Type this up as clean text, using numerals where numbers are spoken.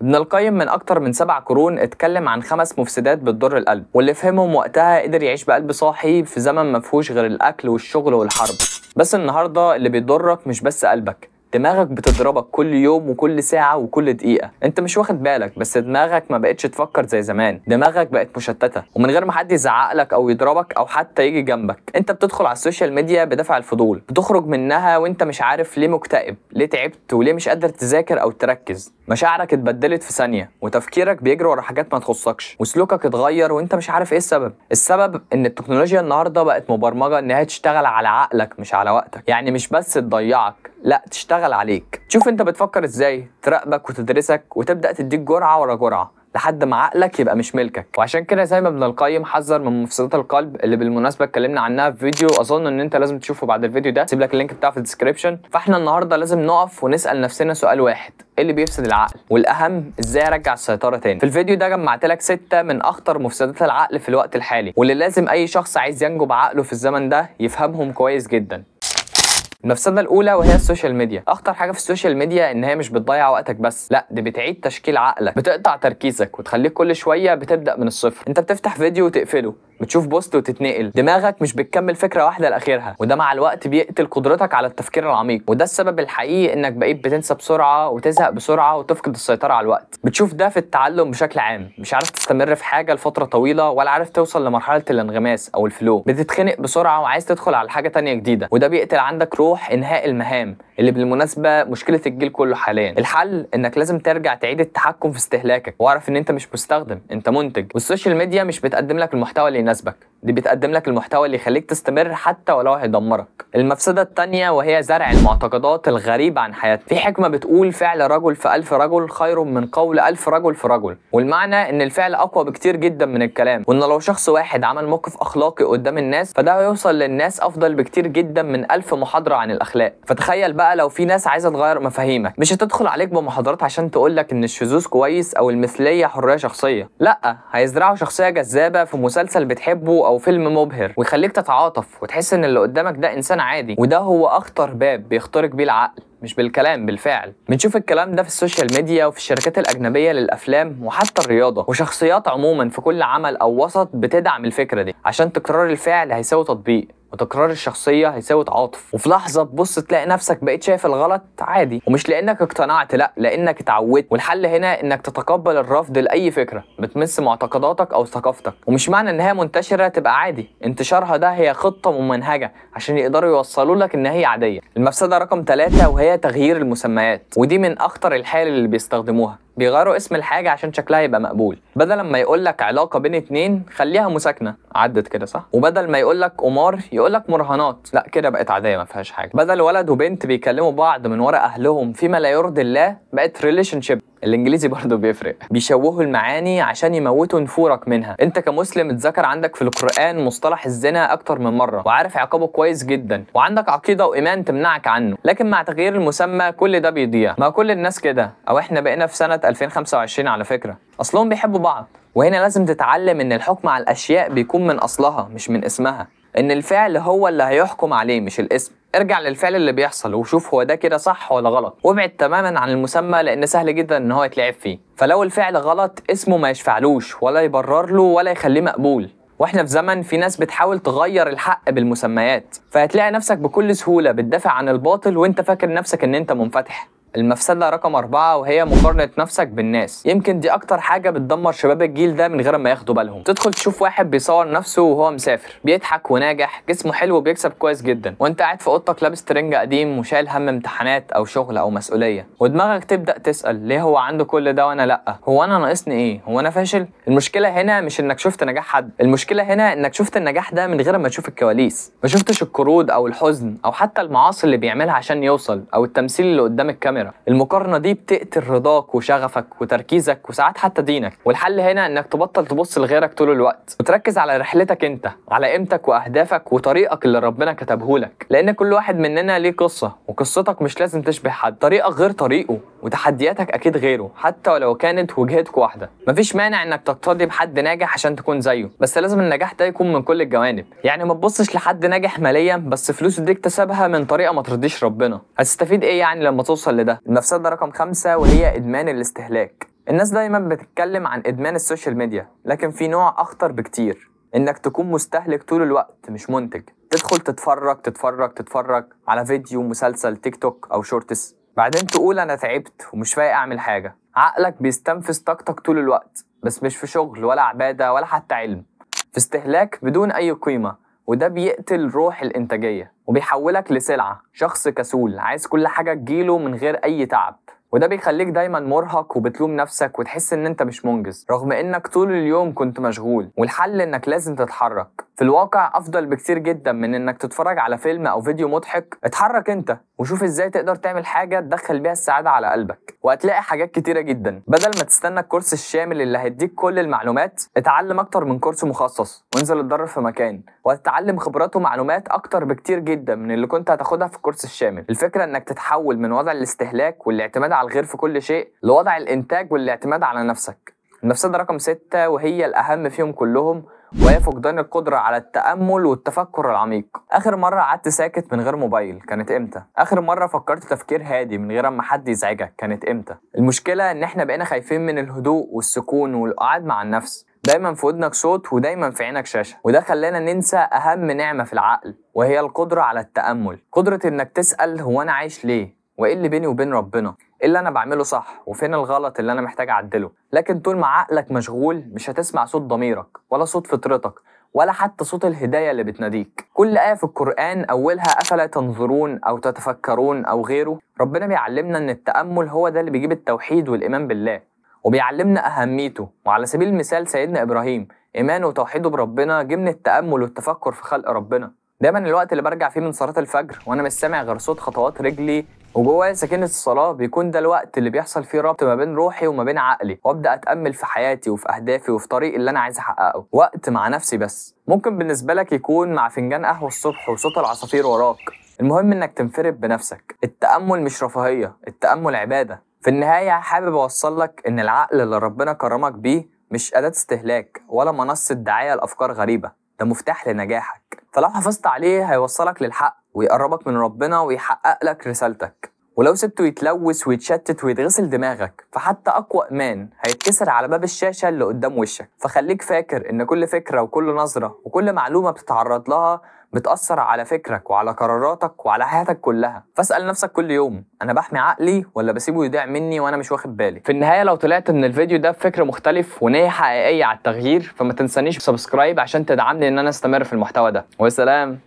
ابن القيم من أكتر من 7 قرون اتكلم عن 5 مفسدات بتضر القلب، واللي فهمهم وقتها قدر يعيش بقلب صاحي في زمن ما فيهوش غير الأكل والشغل والحرب. بس النهارده اللي بيضرك مش بس قلبك، دماغك بتضربك كل يوم وكل ساعة وكل دقيقة. انت مش واخد بالك، بس دماغك ما بقتش تفكر زي زمان، دماغك بقت مشتتة، ومن غير ما حد يزعق لك او يضربك او حتى يجي جنبك. انت بتدخل على ال social media بدافع الفضول، بتخرج منها وانت مش عارف ليه مكتئب، ليه تعبت، وليه مش قادر تذاكر او تركز. مشاعرك اتبدلت في ثانية، وتفكيرك بيجري ورا حاجات ما تخصكش، وسلوكك اتغير وانت مش عارف ايه السبب. السبب ان التكنولوجيا النهارده بقت مبرمجة انها تشتغل على عقلك مش على وقتك. يعني مش بس تضيعك، لا تشتغل عليك. تشوف انت بتفكر ازاي، تراقبك وتدرسك، وتبدأ تديك جرعة ورا جرعة لحد ما عقلك يبقى مش ملكك. وعشان كده زي ما ابن القيم حذر من مفسدات القلب، اللي بالمناسبة اتكلمنا عنها في فيديو اظن ان انت لازم تشوفه بعد الفيديو ده، سيب لك ال link بتاعه في ال description. فاحنا النهارده لازم نقف ونسأل نفسنا سؤال واحد: ايه اللي بيفسد العقل؟ والاهم ازاي ارجع السيطرة تاني؟ في الفيديو ده جمعت لك 6 من اخطر مفسدات العقل في الوقت الحالي، واللي لازم اي شخص عايز ينجو بعقله في الزمن ده يفهمهم كويس جدا. المفسدة الأولى وهي ال social media. أخطر حاجة في ال social media إن هي مش بتضيع وقتك بس، لا دي بتعيد تشكيل عقلك، بتقطع تركيزك وتخليك كل شوية بتبدأ من الصفر. أنت بتفتح فيديو وتقفله، بتشوف post وتتنقل، دماغك مش بتكمل فكرة واحدة لآخرها، وده مع الوقت بيقتل قدرتك على التفكير العميق. وده السبب الحقيقي إنك بقيت بتنسى بسرعة وتزهق بسرعة وتفقد السيطرة على الوقت. بتشوف ده في التعلم بشكل عام، مش عارف تستمر في حاجة لفترة طويلة، ولا عارف توصل لمرحلة الانغماس أو ال flow، بتتخنق بسرعة وعايز تدخل على حاجة تانية جديدة، وده بيقتل عندك روح إنهاء المهام اللي بالمناسبة مشكلة الجيل كله حاليا. الحل إنك لازم ترجع تعيد التحكم في استهلاكك، واعرف إن أنت مش مستخدم، أنت منتج. وال social media مش بتقدم لك المحتوى اللي يناسبك، دي بتقدم لك المحتوى اللي يخليك تستمر حتى ولو هيدمرك. المفسدة التانية وهي زرع المعتقدات الغريبة عن حياتك. في حكمة بتقول فعل رجل في 1000 رجل خير من قول 1000 رجل في رجل، والمعنى إن الفعل أقوى بكتير جدا من الكلام، وإن لو شخص واحد عمل موقف أخلاقي قدام الناس فده هيوصل للناس أفضل بكتير جدا من 1000 محاضرة عن الأخلاق. فتخيل بقى لو في ناس عايزة تغير مفاهيمك، مش هتدخل عليك بمحاضرات عشان تقولك إن الشذوذ كويس أو المثلية حرية شخصية، لأ هيزرعوا شخصية جذابة في مسلسل بتحبه أو فيلم مبهر ويخليك تتعاطف وتحس إن اللي قدامك ده إنسان عادي. وده هو أخطر باب بيخترق بيه العقل، مش بالكلام، بالفعل. بنشوف الكلام ده في ال social media وفي الشركات الأجنبية للأفلام وحتى الرياضة وشخصيات عموما في كل عمل أو وسط بتدعم الفكرة دي، عشان تكرار الفعل هيساوي تطبيق، وتكرار الشخصية هيساوي تعاطف. وفي لحظة تبص تلاقي نفسك بقيت شايف الغلط عادي، ومش لأنك اقتنعت، لا لأنك اتعودت. والحل هنا إنك تتقبل الرفض لأي فكرة بتمس معتقداتك أو ثقافتك، ومش معنى إن هي منتشرة تبقى عادي، انتشارها ده هي خطة ممنهجة عشان يقدروا يوصلوا لك إن هي عادية. المفسدة رقم 3 وهي تغيير المسميات، ودي من أخطر الحيل اللي بيستخدموها. بيغيروا اسم الحاجة عشان شكلها يبقى مقبول، بدل ما يقولك علاقة بين 2 خليها مساكنة، عدت كده صح؟ وبدل ما يقولك قمار يقولك مراهنات، لا كده بقت عادية ما فيهاش حاجة. بدل ولد وبنت بيكلموا بعض من ورا أهلهم فيما لا يرضي الله بقت relationship، الانجليزي برضه بيفرق. بيشوهوا المعاني عشان يموتوا نفورك منها. انت كمسلم اتذكر عندك في القرآن مصطلح الزنا اكتر من مرة، وعارف عقابه كويس جدا، وعندك عقيدة وايمان تمنعك عنه، لكن مع تغيير المسمى كل ده بيضيع. ما كل الناس كده، او احنا بقينا في سنة 2025 على فكرة، اصلهم بيحبوا بعض. وهنا لازم تتعلم ان الحكم على الاشياء بيكون من اصلها مش من اسمها، ان الفعل هو اللي هيحكم عليه مش الاسم. ارجع للفعل اللي بيحصل وشوف هو ده كده صح ولا غلط، وابعد تماما عن المسمى لان سهل جدا ان هو يتلعب فيه. فلو الفعل غلط اسمه ما يشفعلوش ولا يبرر له ولا يخليه مقبول. واحنا في زمن في ناس بتحاول تغير الحق بالمسميات، فهتلاقي نفسك بكل سهولة بتدافع عن الباطل وانت فاكر نفسك ان انت منفتح. المفسدة رقم 4 وهي مقارنة نفسك بالناس. يمكن دي أكتر حاجة بتدمر شباب الجيل ده من غير ما ياخدوا بالهم. تدخل تشوف واحد بيصور نفسه وهو مسافر، بيضحك وناجح، جسمه حلو وبيكسب كويس جدا، وانت قاعد في اوضتك لابس ترنج قديم وشايل هم امتحانات أو شغل أو مسؤولية، ودماغك تبدأ تسأل ليه هو عنده كل ده وأنا لأ؟ هو أنا ناقصني إيه؟ هو أنا فاشل؟ المشكلة هنا مش إنك شفت نجاح حد، المشكلة هنا إنك شفت النجاح ده من غير ما تشوف الكواليس، ما شفتش القروض أو الحزن أو حتى المعاصي اللي بيعملها عشان يوصل أو التمثيل اللي قدام الكاميرا. المقارنة دي بتقتل رضاك وشغفك وتركيزك وساعات حتى دينك. والحل هنا انك تبطل تبص لغيرك طول الوقت وتركز على رحلتك انت، على قيمتك واهدافك وطريقك اللي ربنا كتبهولك، لان كل واحد مننا ليه قصة، وقصتك مش لازم تشبه حد، طريقك غير طريقه وتحدياتك اكيد غيره حتى ولو كانت وجهتك واحدة. مفيش مانع انك تقتدي بحد ناجح عشان تكون زيه، بس لازم النجاح ده يكون من كل الجوانب. يعني ما تبصش لحد ناجح ماليا بس فلوسه دي اكتسبها من طريقة ما ترضيش ربنا، هتستفيد ايه يعني لما توصل لده؟ المفسدة رقم 5 وهي ادمان الاستهلاك. الناس دايما بتتكلم عن إدمان ال social media، لكن في نوع أخطر بكتير، إنك تكون مستهلك طول الوقت مش منتج. تدخل تتفرج تتفرج تتفرج على فيديو، مسلسل، تيك توك أو shorts، بعدين تقول أنا تعبت ومش فايق أعمل حاجة. عقلك بيستنفذ طاقتك طول الوقت، بس مش في شغل ولا عبادة ولا حتى علم، في استهلاك بدون أي قيمة، وده بيقتل روح الإنتاجية وبيحولك لسلعة، شخص كسول عايز كل حاجة تجيله من غير أي تعب. وده بيخليك دايما مرهق وبتلوم نفسك وتحس ان انت مش منجز رغم انك طول اليوم كنت مشغول. والحل انك لازم تتحرك. في الواقع افضل بكتير جدا من انك تتفرج على فيلم او فيديو مضحك. اتحرك انت وشوف ازاي تقدر تعمل حاجة تدخل بيها السعادة على قلبك، وهتلاقي حاجات كتيرة جدا. بدل ما تستنى الكورس الشامل اللي هيديك كل المعلومات، اتعلم اكتر من كورس مخصص وانزل اتدرب في مكان، وهتتعلم خبرات ومعلومات اكتر بكتير جدا من اللي كنت هتاخدها في الكورس الشامل. الفكرة انك تتحول من وضع الاستهلاك والاعتماد على الغير في كل شيء لوضع الانتاج والاعتماد على نفسك. المفسدة رقم 6 وهي الأهم فيهم كلهم، وهي فقدان القدرة على التأمل والتفكر العميق. آخر مرة قعدت ساكت من غير موبايل كانت إمتى؟ آخر مرة فكرت تفكير هادي من غير ما حد يزعجك كانت إمتى؟ المشكلة إن إحنا بقينا خايفين من الهدوء والسكون والقعاد مع النفس. دايما في ودنك صوت ودايما في عينك شاشة، وده خلانا ننسى أهم نعمة في العقل، وهي القدرة على التأمل. قدرة إنك تسأل هو أنا عايش ليه؟ وإيه اللي بيني وبين ربنا؟ إيه اللي أنا بعمله صح؟ وفين الغلط اللي أنا محتاج أعدله؟ لكن طول ما عقلك مشغول مش هتسمع صوت ضميرك ولا صوت فطرتك ولا حتى صوت الهداية اللي بتناديك. كل آية في القرآن أولها أفلا تنظرون أو تتفكرون أو غيره. ربنا بيعلمنا إن التأمل هو ده اللي بيجيب التوحيد والإيمان بالله، وبيعلمنا أهميته. وعلى سبيل المثال سيدنا إبراهيم إيمانه وتوحيده بربنا جه من التأمل والتفكر في خلق ربنا. دايما الوقت اللي برجع فيه من صلاة الفجر وأنا مش سامع غير صوت خطوات رجلي وجوايا سكينة الصلاة، بيكون ده الوقت اللي بيحصل فيه ربط ما بين روحي وما بين عقلي، وابدأ أتأمل في حياتي وفي أهدافي وفي طريق اللي أنا عايز أحققه. وقت مع نفسي بس، ممكن بالنسبة لك يكون مع فنجان قهوة الصبح وصوت العصافير وراك. المهم إنك تنفرد بنفسك. التأمل مش رفاهية، التأمل عبادة. في النهاية حابب أوصل لك إن العقل اللي ربنا كرمك بيه مش أداة استهلاك ولا منصة دعاية لأفكار غريبة، ده مفتاح لنجاحك. فلو حافظت عليه هيوصلك للحق ويقربك من ربنا ويحقق لك رسالتك. ولو سبته يتلوث ويتشتت ويتغسل دماغك، فحتى أقوى إيمان هيتكسر على باب الشاشة اللي قدام وشك. فخليك فاكر إن كل فكرة وكل نظرة وكل معلومة بتتعرض لها بتأثر على فكرك وعلى قراراتك وعلى حياتك كلها. فاسأل نفسك كل يوم، أنا بحمي عقلي ولا بسيبه يضيع مني وأنا مش واخد بالي؟ في النهاية لو طلعت من الفيديو ده بفكر مختلف ونية حقيقية على التغيير، فما تنسانيش subscribe عشان تدعمني إن أنا أستمر في المحتوى ده. وسلام.